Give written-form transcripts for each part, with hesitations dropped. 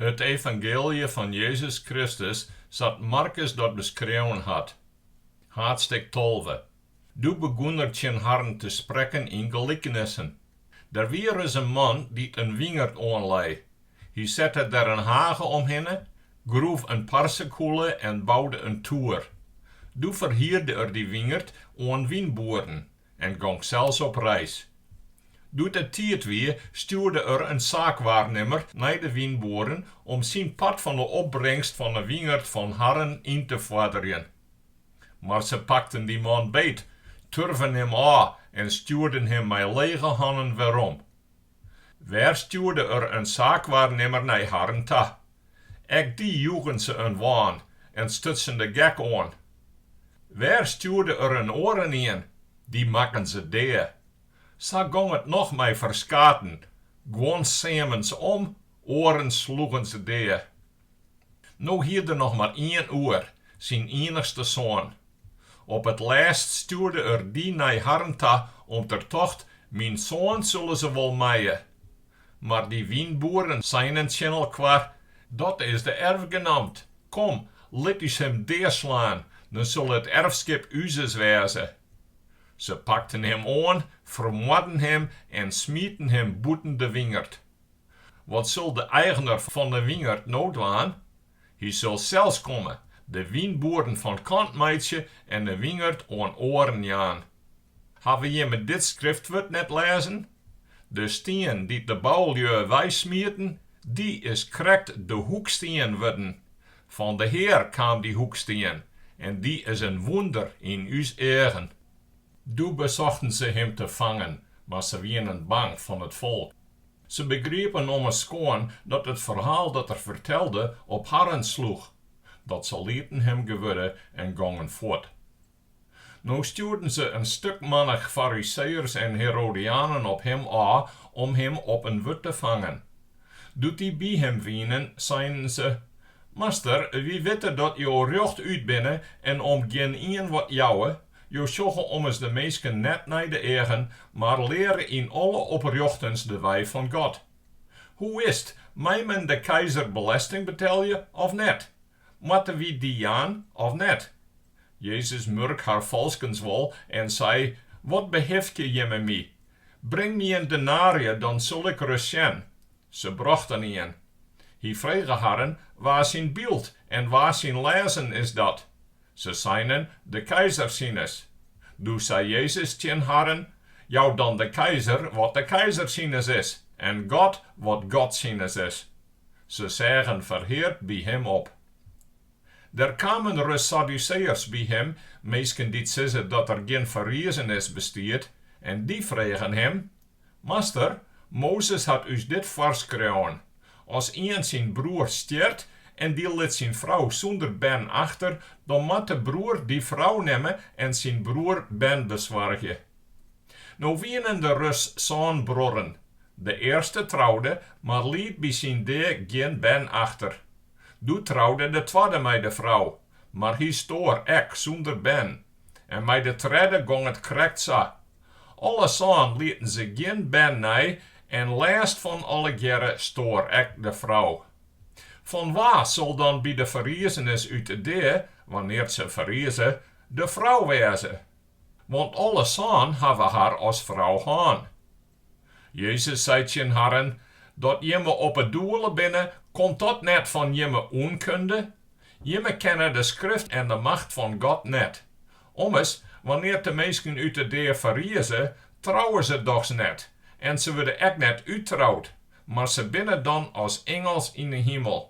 It evangeelje fan Jezus Kristus sa't Markus dat beskreaun hat. Haadstik 12. Doe begûn er tsjin harren te sprekken yn gelikenissen. Der wie ris in man dy't in wyngerd oanlei. Hy sette der in hage omhinne, groef in parsekûle en boude in toer. Doe ferhierde er dy wyngerd oan wynboeren en gong sels op reis. Doe't it tiid wie, stjoerde er in saakwaarnimmer nei de wynboeren om syn part fan 'e opbringst fan 'e wyngerd fan harren yn te foarderjen. Mar se pakten dy man beet, turven him ôf en stjoerden him mei lege hannen werom. Wer stjoerde er in saakwaarnimmer nei harren ta. Ek dy joegen se in wân en stutsen de gek oan. Wer stjoerde er in oarenien, dy makken se dea. Sa gong it noch mei ferskaten, guon seamen se om, oaren sloegen se dea. No hie er noch mar ien oer, syn iennichste soan. Op it lêst stjoerde er dy nei harren ta, om't er tocht, Myn soan sille se wol mije. Mar dy wynboeren seinen tsjin elkoar, Dat is de erfgenamt, kom, lit ús him deaslaan, dan sil it erfskip uzes wêze. Se pakten him oan, fermoarden him en smieten him bûten de wyngerd. Wat sil de eigner fan de wyngerd no dwaan? Hy sil sels komme, de wynboeren fan kant meitsje en de wyngerd oan oaren jaan. Hawwe jimme dit skriftwurd net lêzen? De stien dy't de boulju weismieten, dy is krekt de hoekstien wurden. Fan de Hear kaam dy hoekstien en dy is in wûnder yn ús eagen. Doe besochten se him te fangen, mar se wienen bang fan it folk. Se begriepen ommers skoan dat it ferhaal dat er fertelde op harren sloech, dat se lieten him gewurde en gongen fuort. No stjoerden se in stikmannich Fariseeërs en Herodianen op him ôf om him op in wurd te fangen. Doe't dy by him wienen, seinen se, Master, wy witte dat jo rjochtút binne en om gjinien wat jouwe, jo sjogge ommers de minsken net nei de eagen, mar leare yn alle oprjochtens de wei fan God. Hoe is't, mei men de keizer belesting betelje of net? Moatte wy dy jaan of net? Jezus murk har falskens wol en sei, Wat behifkje jimme my? Bring my in denaarje, dan sil ik ris sjen. Se brochten ien. Hy frege harren, Wa syn byld en wa syn lêzen is dat? Se seinen, De keizer sines. Doe sei Jezus tsjin harren, Jou dan de keizer wat de keizer sines is en God wat God sines is. Se seagen ferheard by him op. Der kamen ris Sadduseeërs by him, minsken dy't sizze dat der gjin ferrizenis bestiet, en dy fregen him, Master, Mozes hat ús dit foarskreaun, As ien syn broer stjert en dy lit syn frou sûnder bern achter, dan moat de broer dy frou nimme en syn broer bern besoargje. No wienen der ris sân bruorren. De earste troude, mar liet by syn dea gjin bern achter. Doe troude de twadde mei de frou, mar hy stoar ek sûnder bern. En mei de tredde gong it krekt sa. Alle sân lieten se gjin bern nei en lêst fan allegearre stoar ek de frou. Fan wa sil dan by de ferrizenis út 'e dea, wannear't se ferrize, de frou wêze? Want alle sân hawwe har as frou hân. Jezus sei tsjin harren, Dat jimme op 'e doele binne, komt dat net fan jimme ûnkunde? Jimme kenne de Skrift en de macht fan God net. Ommers, wannear't de minsken út 'e dea ferrize, trouwe se dochs net en se wurde ek net úttroud, mar se binne dan as ingels yn 'e himel.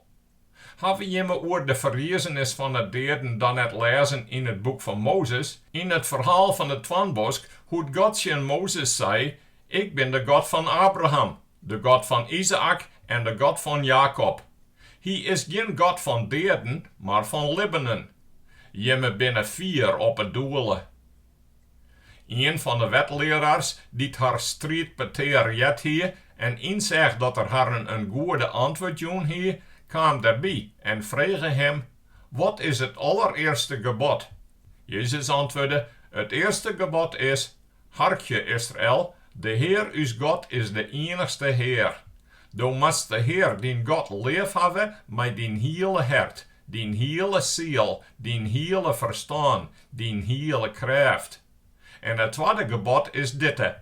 Hawwe jimme oer de ferrizenis fan 'e deaden dan net lêzen yn it boek fan Mozes, yn it ferhaal fan 'e toarnbosk, hoe't God tsjin Mozes sei, Ik bin de God fan Abraham, de God fan Izaäk en de God fan Jakob. Hy is gjin God fan deaden, mar fan libbenen. Jimme binne fier op 'e doele. Ien fan de wetlearaars dy't har striidpetear heard hie en ynseach dat er harren in goede antwurd jûn hie, kaam derby en frege him, Wat is it allerearste gebod? Jezus antwurde, It earste gebod is, Harkje, Israel, de Hear ús God is de iennichste Hear. Do moatst de Hear dyn God leafhawwe mei dyn hiele hert, dyn hiele siel, dyn hiele ferstân, dyn hiele krêft. En it twadde gebod is ditte,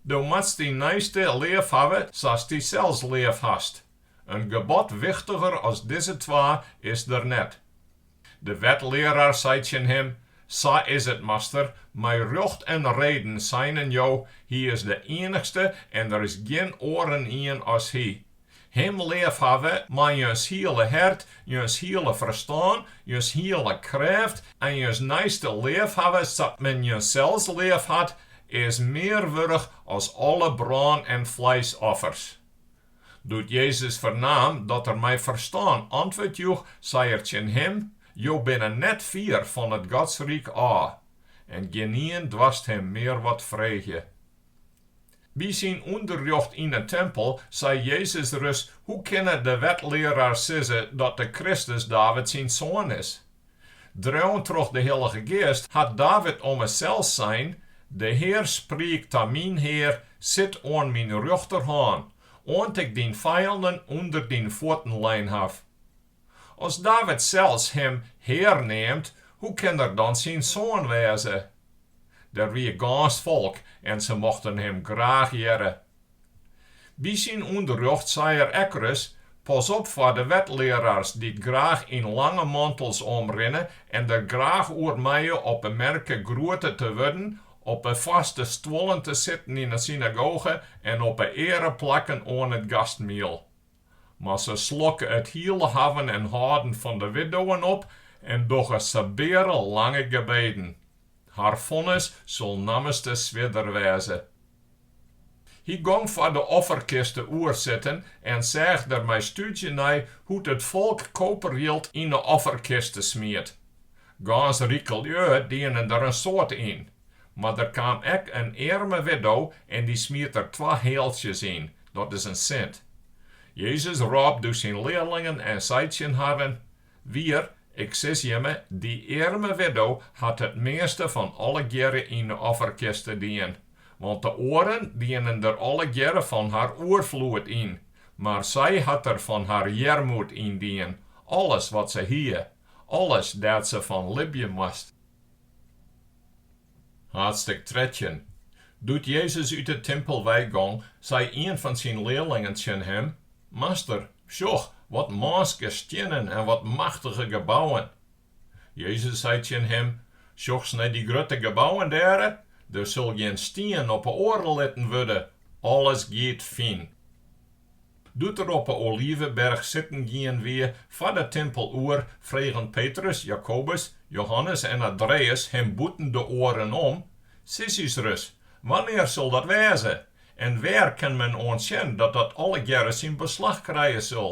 Do moatst dyn neiste leafhawwe sa'st dysels leafhast. In gebod wichtiger as dizze twa is der net. De wetlearaar sei tsjin him, Sa is it, master, mei rjocht en reden seinen jo, Hy is de iennichste en der is gjin oarenien as Hy. Him leafhawwe mei jins hiele hert, jins hiele ferstân, jins hiele krêft en jins neiste leafhawwe sa't men jinssels leafhat, is mear wurdich as alle brân en fleisoffers. Doe't Jezus fernaam dat er mei ferstân antwurd joech, sei er tsjin him, Jo binne net fier fan it Godsryk ôf. En gjinien doarst him mear wat freegje. By syn ûnderrjocht yn 'e tempel sei Jezus ris, Hoe kinne de wetlearaars sizze dat de Kristus David syn soan is? Dreaun troch de Hillige Geast hat David ommers sels sein, De Hear spriek ta myn Hear, Sit oan myn rjochterhân, oant ik dyn fijannen ûnder dyn fuotten lein haw. As David sels him Hear neamt, hoe kin er dan syn soan wêze? Der wie gâns folk en se mochten him graach hearre. By syn ûnderrjocht sei er ek ris, Pas op foar de wetlearaars dy't graach yn lange mantels omrinne en der graach oer meie op 'e merke groete te wurden, op 'e foarste stuollen te sitten yn 'e synagoge en op 'e eareplakken oan it gastmiel. Mar se slokke it hiele hawwen en hâlden fan de widdowen op en dogge sabeare lange gebeden. Har fonnis sil nammenste swierder wêze. Hy gong foar de offerkiste oer sitten en seach der mei stúdzje nei hoe't it folk koperjild yn 'e offerkiste smiet. Gâns rike lju dienen der in soad yn. Mar der kaam ek in earme widdo en dy smiet der twa healtsjes yn, dat is in sint. Jezus rôp doe syn learlingen en sei tsjin harren, Wier, ik sis jimme, dy earme widdo hat it measte fan allegearre yn 'e offerkiste dien. Want de oaren dienen der allegearre fan har oerfloed yn, mar sy hat der fan har earmoed yn dien, alles wat se hie, alles dêr't se fan libje moast. Haadstik 13 Doe't Jezus út 'e timpel weigong, sei ien fan syn learlingen tsjin him, Master, sjoch, wat mânske stiennen en wat machtige gebouwen! Jezus sei tsjin him, Sjochst nei dy grutte gebouwen dêre? Der sil gjin stien op 'e oare litten wurde, alles giet fyn. Doe't er op 'e Oliveberch sitten gien wie, foar de timpel oer, fregen Petrus, Jakobus, Johannes en Andréas him bûten de oaren om, Sis ús ris, wannear sil dat wêze? En wêr kin men oan sjen dat dat allegearre syn beslach krije sil?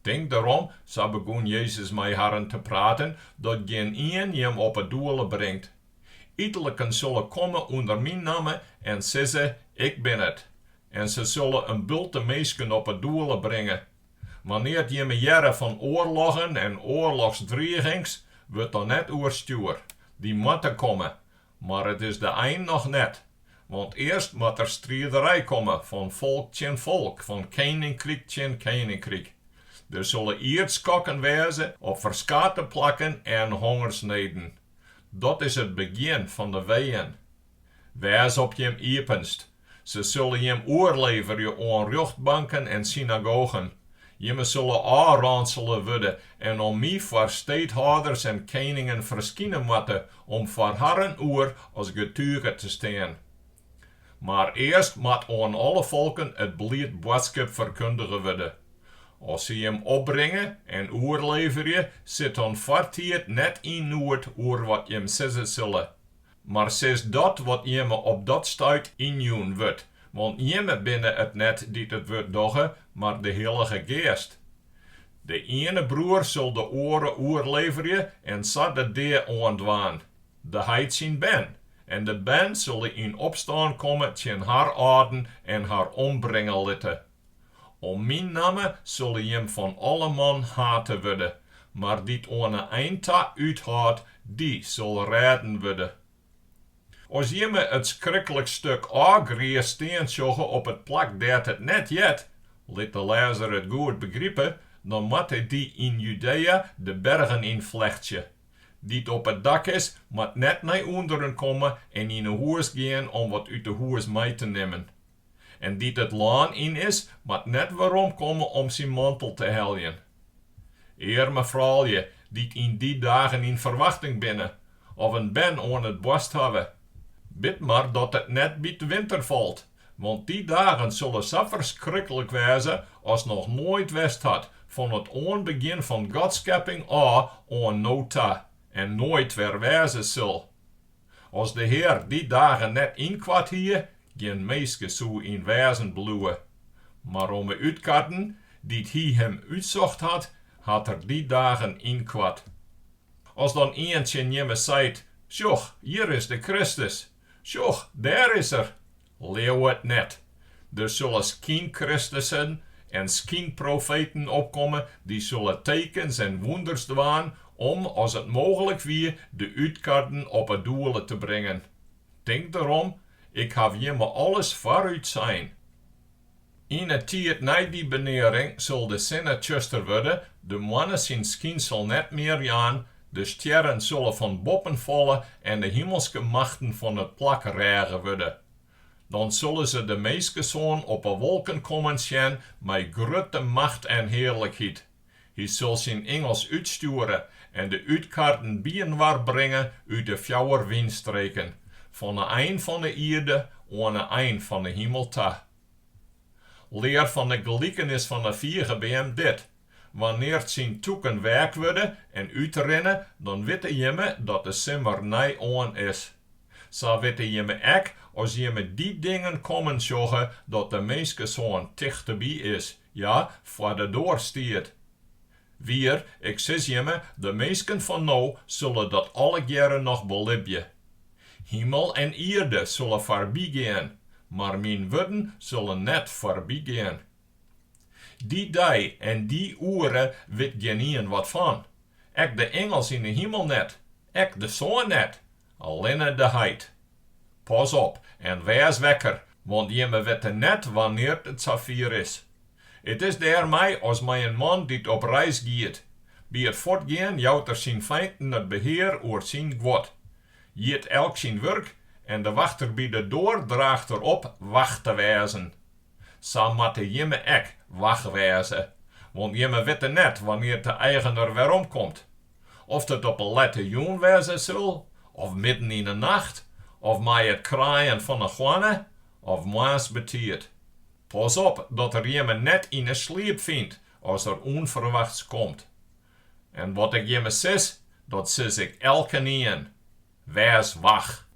Tink derom, sa begûn Jezus mei harren te praten, dat gjinien jim op 'e doele bringt. Ytliken sille komme ûnder myn namme en sizze, Ik bin it. En se sille in bulte minsken op 'e doele bringe. Wannear't jimme hearre fan oarloggen en oarlochsdrigings, wurdt dan net oerstjoer. Dy moatte komme, mar it is de ein noch net. Want earst moat der striderij komme fan folk tsjin folk, fan keninkryk tsjin keninkryk. Der sille ierdskokken wêze op ferskate plakken en hongersneden. Dat is it begjin fan de weeën. Wês op jim iepenst. Se sille jim oerleverje oan rjochtbanken en synagogen. Jimme sille ôfrânsele wurde en om my foar steedhâlders en keningen ferskine moatte om foar harren oer as getuge te stean. Mar earst moat oan alle folken it bliid boadskip ferkundige wurde. As se jim opbringe en oerleverje, sit dan foartiid net yn noed oer wat jim sizze sille. Mar sis dat wat jimme op dat stuit ynjûn wurdt, want jimme binne it net dy't it wurd dogge, mar de Hillige Geast. De iene broer sil de oare oerleverje en sa de dea oandwaan, de heit syn bern, en de bern sille yn opstân komme tsjin har âlden en har ombringe litte. Om myn namme sille jim fan alle man hate wurde, mar dy't oan 'e ein ta úthâldt, dy sil rêden wurde. As jimme it skriklik stik ôfgriis stean sjogge op it plak dêr't it net heart, Lit de lêzer it goed begripe, dan moat dy yn Judea de bergen yn flechtsje. Dy't op it dak is, moat net nei ûnderen komme en yn 'e hûs gean om wat út 'e hûs mei te nimmen. En dy't it lân yn is, moat net weromkomme om syn mantel te heljen. Earme froulju dy't yn dy dagen yn ferwachting binne, of in bern oan it boarst hawwe. Bid mar dat it net by 't winter falt, want dy dagen sille sa ferskriklik wêze as noch noait west hat, fan it oanbegjin fan Gods skepping ôf oan no ta, en noait wer wêze sil. As de Hear dy dagen net ynkoart hie, gjin minske soe yn wêzen bliuwe. Mar om 'e útkarden, dy't Hy Him útsocht hat, hat Er dy dagen ynkoart. As dan ien tsjin jimme seit, Sjoch, hjir is de Kristus, sjoch, dêr is Er, leau it net. Der sille skynkristussen en skynprofeten opkomme, dy sille tekens en wûnders dwaan om, as it mooglik wie, de útkarden op 'e doele te bringen. Tink derom, ik haw jimme alles foarút sein. Yn 'e tiid nei dy benearing sil de sinne tsjuster wurde, de moanne syn skynsel net mear jaan, de stjerren sille fan boppen falle en de himelske machten fan it plak reage wurde. Dan sille se de Minskesoan op 'e wolken kommen sjen mei grutte macht en hearlikheid. Hy sil syn ingels útstjoere en de útkarden byinoar bringe út de fjouwer wynstreken, fan 'e ein fan 'e ierde oan 'e ein fan 'e himel ta. Lear fan 'e gelikenis fan 'e figebeam dit, Wannear't syn tûken weak wurde en útrinne, dan witte jimme dat de simmer nei-oan is. Sa witte jimme ek, as jimme dy dingen kommen sjogge, dat de Minskesoan tichteby is, ja, foar de doar stiet. Wier, ik sis jimme, de minsken fan no sille dat allegearre noch belibje. Himel en ierde sille foarbygean, mar myn wurden sille net foarbygean. Dy dei en dy oere wit gjinien wat fan, ek de ingels yn 'e himel net, ek de Soan net, allinne de Heit. Pas op en wês wekker, want jimme witte net wannear't it safier is. It is dêrmei as mei in man dy't op reis giet. By it fuortgean jout er syn feinten it behear oer syn guod. Hjit elk syn wurk en de wachter by de doar draacht er op wach te wêzen. Sa moatte jimme ek wach wêze, want jimme witte net wannear't de eigener weromkomt. Oft it op 'e lette jûn wêze sil, of midden yn 'e nacht, of mei it kraaien fan 'e hoanne, of moarns betiid. Pas op dat er jimme net yn 'e sliep fynt as er ûnferwachts komt. En wat ik jimme sis, dat sis ik elkenien, wês wach!